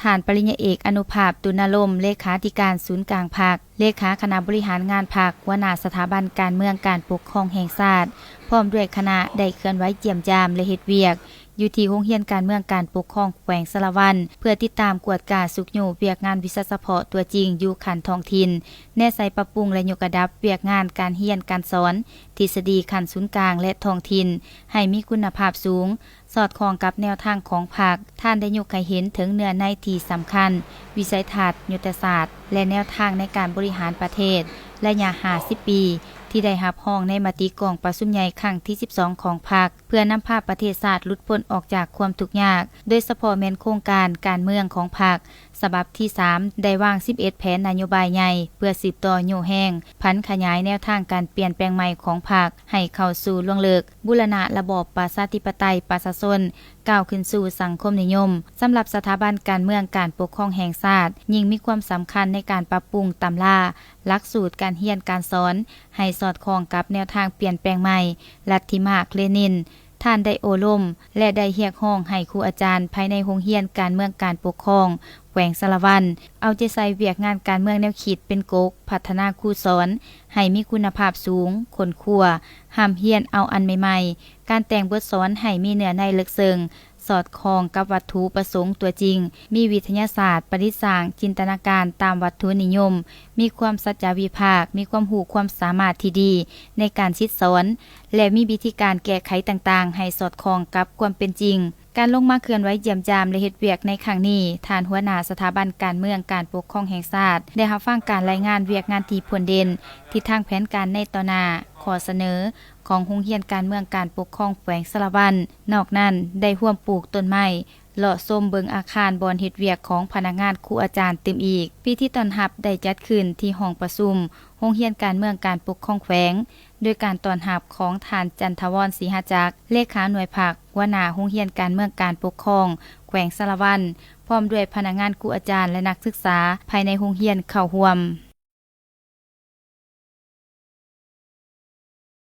ທ່ານປະລິນຍາເອກ ອະນຸພາບ ຕຸນນະລົມ ເລຂາທິການສູນກາງພັກ, ເລຂາຄະນະບໍລິຫານງານພັກ, ຫົວໜ້າສະຖາບັນການເມືອງການປົກຄອງແຫ່ງຊາດ ພ້ອມດ້ວຍຄະນະ ໄດ້ເຄື່ອນໄຫວຢ້ຽມຢາມ ແລະ ເຮັດວຽກຢູ່ທີ່ໂຮງຮຽນການເມືອງການປົກຄອງແຂວງສາລະວັນ ເພື່ອຕິດຕາມກວດກາຊຸກຍູ້ວຽກງານວິຊາສະເພາະຕົວຈິງຢູ່ຂັ້ນທ້ອງຖິ່ນ, ແນໃສ່ປັບປຸງ ແລະ ຍົກລະດັບວຽກງານການຮຽນການສອນທິດສະດີຂັ້ນສູນກາງ ແລະ ທ້ອງຖິ່ນ ໃຫ້ມີຄຸນນະພາບສູງ, ສອດຄ່ອງກັບແນວທາງຂອງພັກ. ທ່ານໄດ້ຍົກໃຫ້ເຫັນເຖິງເນື້ອໃນທີ່ສຳຄັນ, ວິໄສທັດ, ຍຸດທະສາດ ແລະ ແນວທາງໃນການບໍລິຫານປະເທດໄລຍະຫ້າສິບປີ ທີ່ໄດ້ຮັບຮອງໃນມະຕິກອງປະຊຸມໃຫຍ່ຄັ້ງທີສິບສອງຂອງພັກ ເພື່ອນຳພາປະເທດຊາດຫຼຸດພົ້ນອອກຈາກຄວາມທຸກຍາກ, ໂດຍສະເພາະແມ່ນໂຄງການການເມືອງຂອງພັກ ສະບັບທີສາມ ໄດ້ວາງສິບເອັດແຜນນະໂຍບາຍໃຫຍ່ ເພື່ອສືບຕໍ່ໂຍແຮງ, ຜັນຂະຫຍາຍແນວທາງການປ່ຽນແປງໃໝ່ຂອງພັກໃຫ້ເຂົ້າສູ່ລວງເລິກ, ບູລະນະລະບອບປະຊາທິປະໄຕປະຊາຊົນ ກ້າວຂຶ້ນສູ່ສັງຄົມນິຍົມ. ສຳລັບສະຖາບັນການເມືອງການປົກຄອງແຫ່ງຊາດ ຍິ່ງມີຄວາມສຳຄັນໃນການປັບປຸງຕຳລາ, ຫຼັກສູດການຮຽນການສອນ ໃຫ້ສອດຄ່ອງກັບແນວທາງປ່ຽນແປງໃໝ່, ລັດທິມາກເລນິນ. ທ່ານໄດ້ໂອ້ລົມ ແລະ ໄດ້ຮຽກຮ້ອງໃຫ້ຄູອາຈານພາຍໃນໂຮງຮຽນການເມືອງການປົກຄອງແຂວງສາລະວັນ ເອົາໃຈໃສ່ວຽກງານການເມືອງແນວຄິດເປັນກົກ, ພັດທະນາຄູສອນໃຫ້ມີຄຸນນະພາບສູງ, ຄົ້ນຄວ້າ, ຮ່ຳຮຽນເອົາອັນໃໝ່ໆ, ການແຕ່ງບົດສອນໃຫ້ມີເນື້ອໃນເລິກເຊິ່ງ, ສອດຄ່ອງກັບວັດຖຸປະສົງຕົວຈິງ, ມີວິທະຍາສາດ, ປະດິດສ້າງ, ຈິນຕະນາການຕາມວັດຖຸນິຍົມ, ມີຄວາມສັດຈະວິພາກ, ມີຄວາມຮູ້ຄວາມສາມາດທີ່ດີໃນການສິດສອນ ແລະ ມີວິທີການແກ້ໄຂຕ່າງໆໃຫ້ສອດຄ່ອງກັບຄວາມເປັນຈິງ. ການລົງມາເຄື່ອນໄຫວຢ້ຽມຢາມ ແລະ ເຮັດວຽກໃນຄັ້ງນີ້, ທ່ານຫົວໜ້າສະຖາບັນການເມືອງການປົກຄອງແຫ່ງຊາດ ໄດ້ຮັບຟັງການລາຍງານວຽກງານທີ່ພົ້ນເດັ່ນ, ທິດທາງແຜນການໃນຕໍ່ໜ້າ, ຂໍ້ສະເໜີຂອງໂຮງຮຽນການເມືອງການປົກຄອງແຂວງສາລະວັນ. ນອກນັ້ນ, ໄດ້ຮ່ວມປູກຕົ້ນໄມ້, ເລາະຊົມເບິ່ງອາຄານບ່ອນເຮັດວຽກຂອງພະນັກງານຄູອາຈານຕື່ມອີກ. ພິທີຕ້ອນຮັບໄດ້ຈັດຂຶ້ນທີ່ຫ້ອງປະຊຸມໂຮງຮຽນການເມືອງການປົກຄອງແຂວງ, ໂດຍການຕ້ອນຮັບຂອງທ່ານ ຈັນທະວອນ ສີຫະຈັກ, ເລຂາໜ່ວຍພັກ, ຫົວໜ້າໂຮງຮຽນການເມືອງການປົກຄອງແຂວງສາລະວັນ, ພ້ອມດ້ວຍພະນັກງານຄູອາຈານ ແລະ ນັກສຶກສາພາຍໃນໂຮງຮຽນເຂົ້າຮ່ວມ.